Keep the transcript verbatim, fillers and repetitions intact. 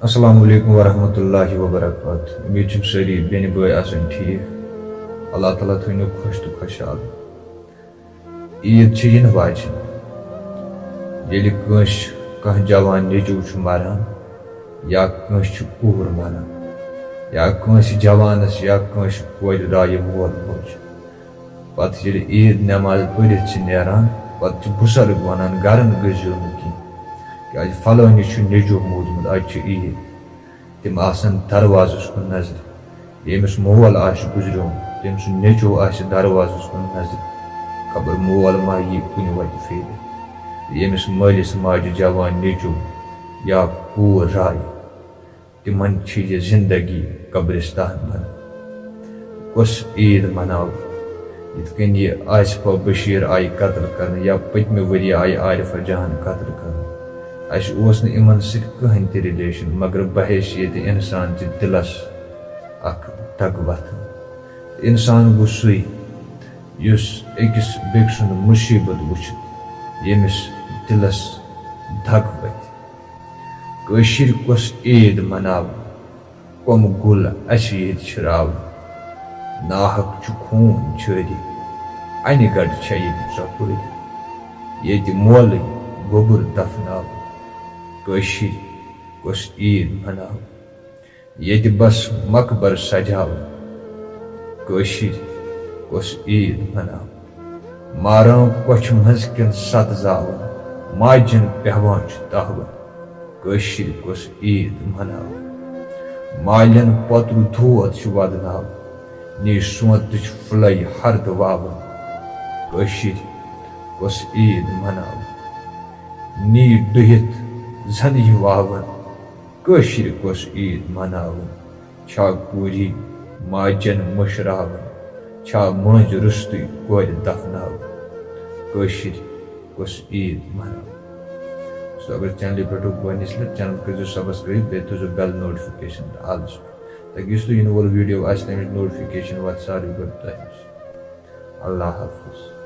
السلام علیکم ورحمۃ اللہ وبرکاتہ۔ امید چھم سٲری بیٚنہِ بٲے آسن ٹھیٖک۔ اللہ تعالیٰ تھٲینو خۄش تہٕ خۄشحال۔ عیٖد چھِ یِنہٕ واجہِ۔ ییٚلہِ کٲنٛسہِ کانٛہہ جوان نیٚچوٗ چھُ مران یا کٲنٛسہِ چھُ کوٗر مران یا کٲنٛسہِ جوانس یا کٲنٛسہِ کورِ درٛایہِ مول موج، پتہٕ ییٚلہِ عیٖد نٮ۪ماز پٔرِتھ چھِ نیران، پتہٕ چھِ بُزرگ ونان، "گرن گٔژھۍزیو نہٕ کینٛہہ، کیازِ فلٲنی چھُ نیٚچوٗ موٗدمُت، از چھِ عیٖد۔" تِم آسن دروازس کُن نظرِ۔ ییٚمِس مول آسہِ گُزریومُت، تٔمۍ سُنٛد نیٚچوٗ آسہِ دروازس کُن نظرِ۔ خبر مول ما یی کُنہِ وتہِ پھیرِتھ۔ ییٚمِس مٲلِس ماجہِ جوان نیٚچوٗ یا کوٗر رایہِ، تِمن چھِ یہِ زندگی قبرستان بنان۔ کۄس عیٖد مناوو؟ یِتھ کٔنۍ یہِ آصفہ بشیر آیہِ قتل کرنہٕ یا پٔتمہِ ؤریہِ آیہِ عارفہ جان قتل کرنہٕ۔ اسہِ اوس نہٕ یِمن سۭتۍ کٕہٕنۍ تہِ relation، مگر بحیثیت انسان چھِ دِلس اکھ دگ وتھان۔ انسان گوٚو سُے، یُس أکِس بیٚکہِ سُنٛد مُصیٖبت وٕچھِتھ ییٚمِس دِلس دگ وتھِ۔ کٲشِر کۄس عیٖد مناوو؟ کۄم گُل اَسہِ ییٚتہِ چھِ راوان۔ ناحق چھُ خوٗن جٲری، اَنہِ گَٹہٕ چھےٚ ییٚتہِ ژۄپٲرۍ۔ ییٚتہِ مولٕے گوٚبُر دفناوُن۔ کٲشِر کۄس عیٖد مناوو؟ ییٚتہِ بس مقبر سجاوُن۔ کٲشِر کۄس عیٖد مناوو؟ ماران کۄچھِ منٛز کِنۍ ست زاوُن، ماجن پٮ۪وان چھُ تاوُن۔ کٲشِر کۄس عیٖد مناوو؟ مالٮ۪ن پۄترٕ دود چھُ ودناوُن، نی سونتٕچ پھُلے ہرد واوُن۔ کٲشِر کۄس عیٖد مناوو؟ نی ڈُہِتھ زن یہِ واوُن۔ کٲشِر کۄس عیٖد مناوٕنۍ؟ چھا کوٗری ماجن مٔشراوٕنۍ؟ چھا مٲنٛزِ روٚستُے کورِ دفناوٕنۍ؟ کٲشِر کۄس عیٖد مناوٕنۍ؟ دوستو، اگر چینلہِ پٮ۪ٹھ گۄڈٕنِچ لٹہِ، چینل کٔرۍزیو subscribe، بیٚیہِ تھٲیزیو bell notification تہٕ آلس پٮ۪ٹھ، تاکہِ یُس تہِ یِنہٕ وول video آسہِ، تَمِچ notification واتہِ ساروی گۄڈٕ تۄہہِ نِش۔ اللہ حافظ۔